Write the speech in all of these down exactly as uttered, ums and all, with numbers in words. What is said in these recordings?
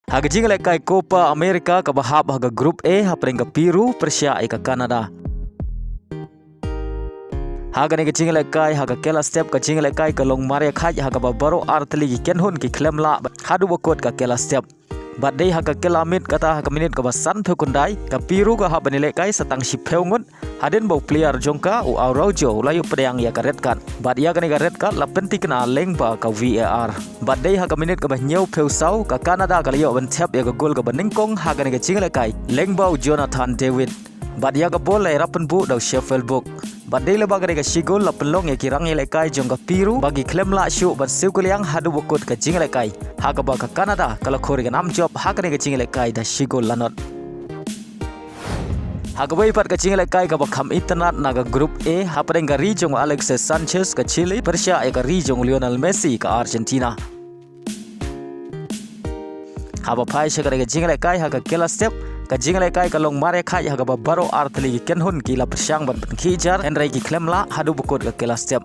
Ha ka jingïalehkai Copa America kaba hap ha ka Group A hapdeng ka Peru pyrshah ïa ka Canada. Ha kane ka jingïalehkai ha ka kylla step ka jingïalehkai ka long mar ïakhait ha kaba baroh ar tylli ki kynhun ki khlem lah haduh ba kut ka kylla step. Bad dei ha ka kylla miet kata ha ka minit kaba sanphew khyndai ka Peru ka hap ban ïalehkai sa tang shiphew ngut hadien ba u player jong ka u Araujo u la ïoh pdiang ïa ka red card. Bad ïa kane ka red card la pynthikna lyngba ka V A R. Bad dei ha ka minit kaba hynñiewphew saw ka Canada ka la ïoh ban thep ïa ka gol kaba nyngkong ha kane ka jingïalehkai lyngba u Jonathan David. Bad ïa ka bol la ïarap pynbuh da u Sheffield Book. Bad dei lyngba kane ka shi gol la pynlong ïa ki rangïalehkai jong ka Peru ba ki khlem lah shuh ban siew kylliang haduh ba kut ka jingïalehkai. Ha kaba ka Canada ka la khur ïa ka nam jop ha kane ka jingïalehkai da shi gol la nod. Ha kawei pat ka jingïalehkai kaba kham itynnad na ka Group A hapdeng ka ri jong u Alexis Sanchez ka Chile pyrshah ïa ka ri jong u Lionel Messi ka Argentina. Haba phai sha kane ka jingïalehkai ha ka kylla step ka jingïalehkai ka long mar ïakhait ha kaba baroh ar tylli ki kynhun ki la pyrshang ban pynkhih jar hynrei ki khlem lah haduh ba kut ka kylla step.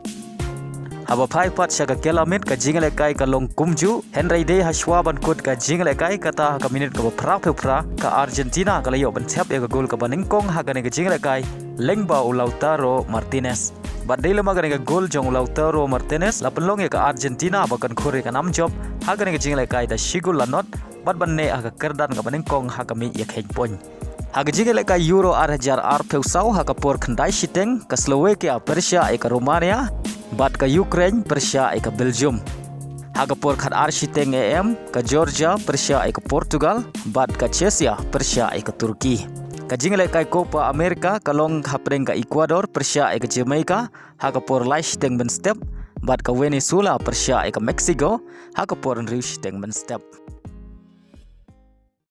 Haba phai pat sha ka kylla miet ka jingïalehkai ka long kumjuh hynrei dei hashwa ban kut ka jingïalehkai kata ha ka minit kaba phraphew phra ka Argentina ka la ïoh ban thep ïa ka gol kaba nyngkong ha kane ka jingïalehkai lyngba u Lautaro Martinez. Bad dei lyngba kane ka gol jong u Lautaro Martinez la pynlong ïa ka Argentina ba kan khur ïa ka nam jop ha kane ka jingïalehkai da shi gol la nod bad ban neh ha ka kyrdan kaba nyngkong ha ka miej ïakheiñ point. Ha ka jingïalehkai Euro ar hajar arphew saw ha ka por khyndai shiteng ka Slovakia pyrshah ïa ka Romania bad ka Ukraine pyrshah ïa ka Belgium. Ha ka por khatar shiteng A M ka Georgia pyrshah ïa ka Portugal bad ka Czechia pyrshah ïa ka Turkey. Ka jingïalehkai Copa America ka long hapdeng ka Ecuador pyrshah ïa ka Jamaica ha ka por lai shiteng mynstep bad ka Venezuela pyrshah ïa ka Mexico ha ka por hynriew shiteng mynstep.